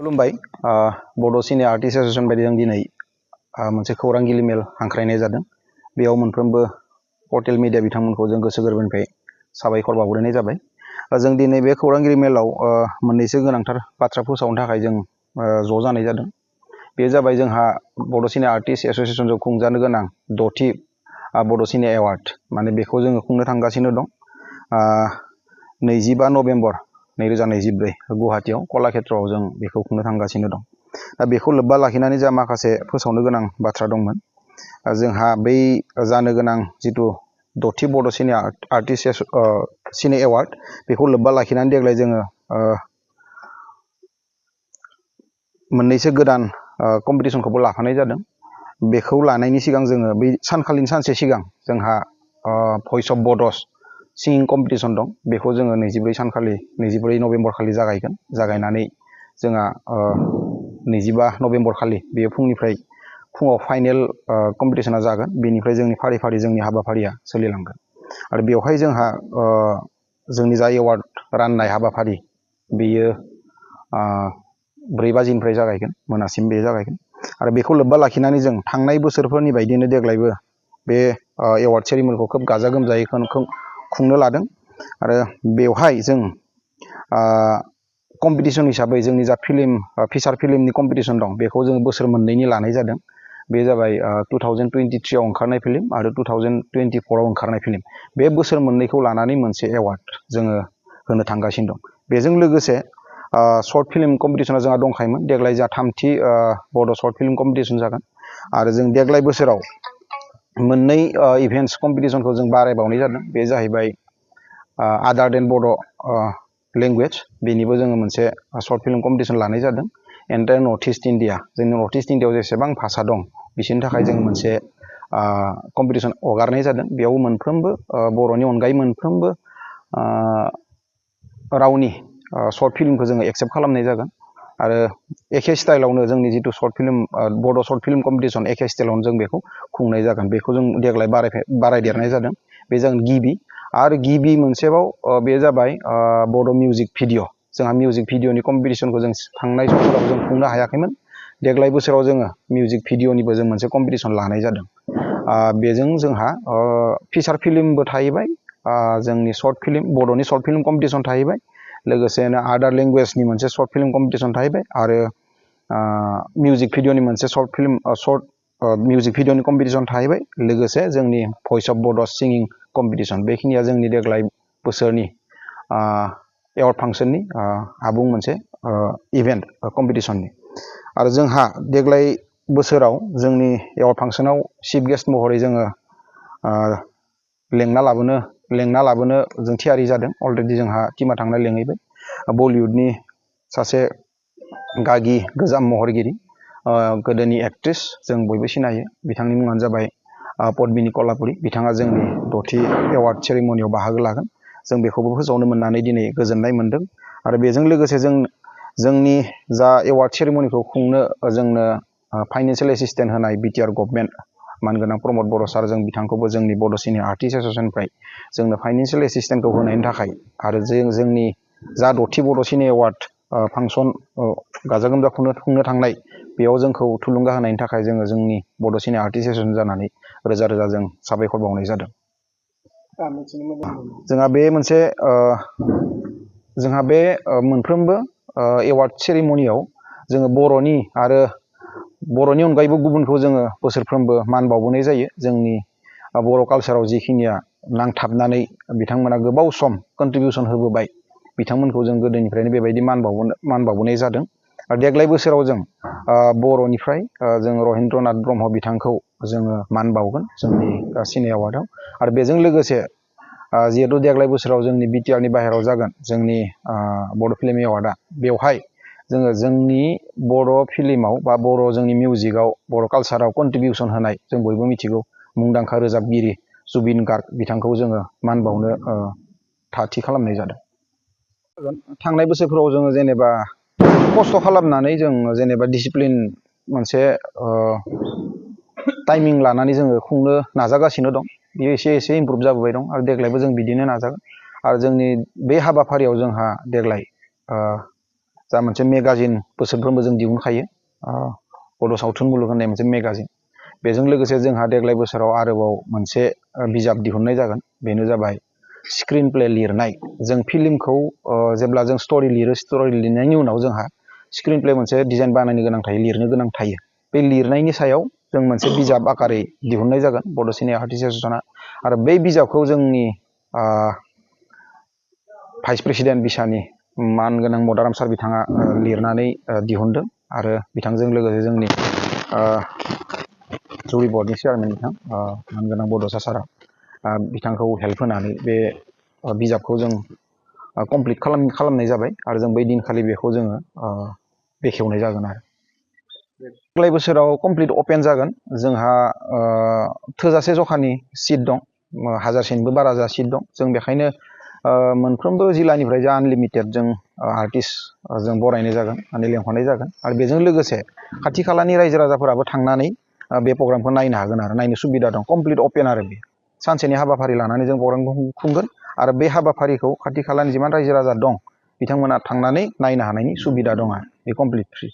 खुलुमबाय बड' सिने artist association बायदि जों दिनै मोनसे खौरांगिरि मेल हांख्रायनाय जादों। बेयाव मोनफ्रोमबो पर्टेल मिडिया बिथांमोनखौ जों गोसो गोरबोनिफ्राय साबायखर बावहरनाय जाबाय। जों दिनै बे खौरांगिरि मेलाव मोननैसो गोनांथार बाथ्रा फोसावनो थाखाय जों ज' जानाय जादों। बे जाबाय जोंहा बड' सिने आर्टिस्ट एसोसिएशनजों खुंजानो गोनां 6थि बड' सिने एवार्ड माने बेखौ जोङो खुंनो थांगासिनो दं। 25 नभेम्बर 2024 गुवाहाटीयाव कलाक्षेत्रआव जों बेखौ खुंनो थांगासिनो दं। दा बेखौ लोब्बा लाखिनानै जा माखासे फोसावनो गोनां बाथ्रा दंमोन। जोंहा बै जानो गोनां जिथु 6थि बड' सिने आर्टिस्ट सिने एवार्ड बेखौ लोब्बा लाखिनानै देग्लाय जोङो मोननैसो गोदान कम्पिटिसनखौबो लाफानाय जादों। बेखौ लानायनि सिगां जोङो बै सानखालिनि सानसे सिगां जोंहा भइस अफ बड'स सिंगिं कम्पिटिसन दं। बेखौ जोङो 24 नभेम्बर खालि जागायगोन। जागायनानै जोंहा 25 नभेम्बर खालि बेयो फुङाव फाइनेल कम्पिटिसना जागोन। बेनिफ्राय जोंनि फारि फारि जोंनि हाबाफारिया सोलिलांगोन। आरो बेवहाय जोंहा जोंनि जा एवार्ड राननाय हाबाफारि बेयो 4 बाजिनिफ्राय जागायगोन, मोनासिम बे जागायगोन। आरो बेखौ लोब्बा लाखिनानै जों थांनाय बोसोरफोरनि बायदिनो देग्लायबो बे एवार्ड सेरिमनिखौ खोब गाजा गोमजायै खुंनो लादों। आरो बेवहाय जों कम्पिटिसन हिसाबै जोंनि जा फिसार फिल्मनि कम्पिटिसन दं बेखौ जों बोसोर मोननैनि लानाय जादों। बे जाबाय 2023 आव ओंखारनाय फिल्म आरो 2024 आव ओंखारनाय फिल्म। बे बोसोर मोननैखौ लानानै मोनसे एवार्ड जोङो होनो थांगासिनो दं। बेजों लोगोसे शर्ट फिल्म कम्पिटिसना जोंहा दंखायोमोन। देग्लाय जोंहा 3थि बड' शर्ट फिल्म कम्पिटिसन जागोन। आरो जों देग्लाय बोसोराव मोननै इभेन्ट्स कम्पिटिसनखौ जों बारायबावनाय जादों। बे जाहैबाय आदार देन बड' लेंगुवेज बेनिबो जोङो मोनसे शर्ट फिल्म कम्पिटिसन लानाय जादों। एन्टायर नर्थ इस्ट इण्डिया जोंनि नर्थ इस्ट इण्डियाआव जेसेबां भाषा दं बिसोरनि थाखाय जों मोनसे कम्पिटिसन हगारनाय जादों। बेयाव मोनफ्रोमबो बर'नि अनगायै मोनफ्रोमबो रावनि शर्ट फिल्मखौ जोङो एक्सेप्ट खालामनाय जागोन। आरो एखे स्टाइलावनो जोंनि जिथु शर्ट फिल्म बड' शर्ट फिल्म कम्पिटिसन एखे स्टाइलावनो जों बेखौ खुंनाय जागोन। बेखौ जों देग्लाय बारायदेरनाय जादों। बे जागोन गिबि। आरो गिबि मोनसेबाव बे जाबाय बड' मिउजिक भिडिअ'। जोंहा मिउजिक भिडिअ'नि कम्पिटिसनखौ जों थांनाय समफोराव जों खुंनो हायाखैमोन। देग्लाय बोसोराव जोङो मिउजिक भिडिअ'निबो जों मोनसे कम्पिटिसन लानाय जादों। बेजों जोंहा फिसार फिल्मबो थाहैबाय, जोंनि शर्ट फिल्म बड'नि शर्ट फिल्म कम्पिटिसन थाहैबाय, लोगोसेनो आदार लेंगुवेजनि मोनसे शर्ट फिल्म कम्पिटिसन थाहैबाय आरो मिउजिक भिडिअ'नि मोनसे मिउजिक भिडिअ'नि कम्पिटिसन थाहैबाय, लोगोसे जोंनि भइस अफ बड' सिंगिं कम्पिटिसन। बेखिनिया जोंनि देग्लाय बोसोरनि एवार्ड फांसननि आबुं मोनसे इभेन्ट कम्पिटिसननि। आरो जोंहा देग्लाय बोसोराव जोंनि एवार्ड फांसनाव चिफ गेस्ट महरै जोङो लेंना लाबोनो जों थियारि जादों। अलरेडि जोंहा टिमा थांना लेंहैबाय। बलिउडनि सासे गागि गोजाम महरगिरि, गोदोनि एक्ट्रेस जों बयबो सिनायो। बिथांनि मुङानो जाबाय पद्मिनी कलापुरी। बिथाङा जोंनि 6थि एवार्ड सेरिमनियाव बाहागो लागोन। जों बेखौबो फोसावनो मोननानै दिनै गोजोननाय मोन्दों। आरो बेजों लोगोसे जोंनि जा एवार्ड सेरिमनिखौ खुंनो जोंनो फाइनेन्सियेल एसिस्टेन्ट होनाय बिटिआर गभर्नमेन्ट मानगोनां प्रमद बर' सार, जों बिथांखौबो जोंनि बड' सिनियर आर्टिस्ट एसोसिएशननिफ्राय जोंनो फाइनेन्सियेल एसिस्टेन्टखौ होनायनि थाखाय आरो जोंनि जा 6थि बड' सिने एवार्ड फांसन गाजा गोमजा खुंनो थांनाय बेयाव जोंखौ थुलुंगा होनायनि थाखाय जोङो जोंनि बड' सिने आर्टिस्ट एसोसिएशन जानानै रोजा रोजा जों साबायखर बावनाय जादों। जोंहा बे मोनफ्रोमबो एवार्ड सेरिमनियाव जोङो बर'नि अनगायैबो गुबुनखौ जोङो बोसोरफ्रोमबो मान बावबोनाय जायो। जोंनि बर' कालसाराव जिखिनिया नांथाबनानै बिथांमोना गोबाव सम कन्ट्रिबिउसन होबोबाय, बिथांमोनखौ जों गोदोनिफ्रायनो बेबायदि मान बावबोनाय जादों। आरो देग्लाय बोसोराव जों बर'निफ्राय जों रहिन्द्रनाथ ब्रह्म बिथांखौ जोङो मान बावगोन जोंनि सिने एवार्डआव। आरो बेजों लोगोसे जिहेतु देग्लाय बोसोराव जोंनि बिटिआरनि बाहेरायाव जागोन जोंनि बड' फिल्म एवार्डआ, बेवहाय जोङो जोंनि बर' फिल्माव बा जोंनि मिउजिकआव बर' कालसाराव कन्ट्रिबिउसन होनाय जों बयबो मिथिगौ मुंदांखा रोजाबगिरि जुबिन गार्ग बिथांखौ जोङो मान बावनो थि खालामनाय जादों। थांनाय बोसोरफोराव जोङो जेनेबा खस्थ' खालामनानै जों जेनेबा डिसिप्लिन मोनसे टाइमिं लानानै जोङो खुंनो नाजागासिनो दं। बेयो एसे इमप्रुभ जाबोबाय दं। आरो देग्लायबो जों बिदिनो नाजागोन। आरो जोंनि बे हाबाफारियाव जोंहा देग्लाय जा मोनसे मेगाजिन बोसोरफ्रोमबो जों दिहुनखायो बड' सावथुन मुलुग होननाय मोनसे मेगाजिन। बेजों लोगोसे जोंहा देग्लाय बोसोराव आरोबाव मोनसे बिजाब दिहुननाय जागोन, बेनो जाबाय स्क्रिन प्ले लिरनाय। जों फिल्मखौ जेब्ला जों स्ट'रि लिरो, स्ट'रि लिरनायनि उनाव जोंहा स्क्रिन प्ले मोनसे डिजाइन बानायनो गोनां थायो, लिरनो गोनां थायो। बे लिरनायनि सायाव जों मोनसे बिजाब आकारै दिहुननाय जागोन बड' सिने आर्टिस्ट एस'सिएशना। आरो बै बिजाबखौ जोंनि भाइस प्रेसिडेन्ट बिसानि मानगोनां मदाराम सार बिथाङा लिरनानै दिहुनदों। आरो बिथांजों लोगोसे जोंनि जुरि बर्डनि चेयारमेन बिथां मानगोनां बड'सा सारा बिथांखौ हेल्प होनानै बे बिजाबखौ जों कमप्लिट खालामनाय जाबाय। आरो जों बै दिनखालि बेखौ जोङो बेखेवनाय जागोन। आरो देग्लाय बोसोराव कमप्लिट अपेन जागोन। जोंहा थोजासे जखानि सिट दं, 1000सेनिबो बारा जा सिट दं। जों बेखायनो मोनफ्रोमबो जिल्लानिफ्राय जा आनलिमिटेड जों आर्टिस्ट जों बरायनाय जागोन, माने लेंहरनाय जागोन। आरो बेजों लोगोसे खाथि खालानि रायजो राजाफोराबो थांनानै बे प्रग्रामखौ नायनो हागोन, आरो नायनो सुबिदा दं। कमप्लिट अपेन आरो बे सानसेनि हाबाफारि लानानै जों प्रग्रामखौ खुंगोन। आरो बे हाबाफारिखौ खाथि खालानि जिमान रायजो राजा दं बिथांमोना थांनानै नायनो हानायनि सुबिदा दं, आरो बे कमप्लिट फ्रि।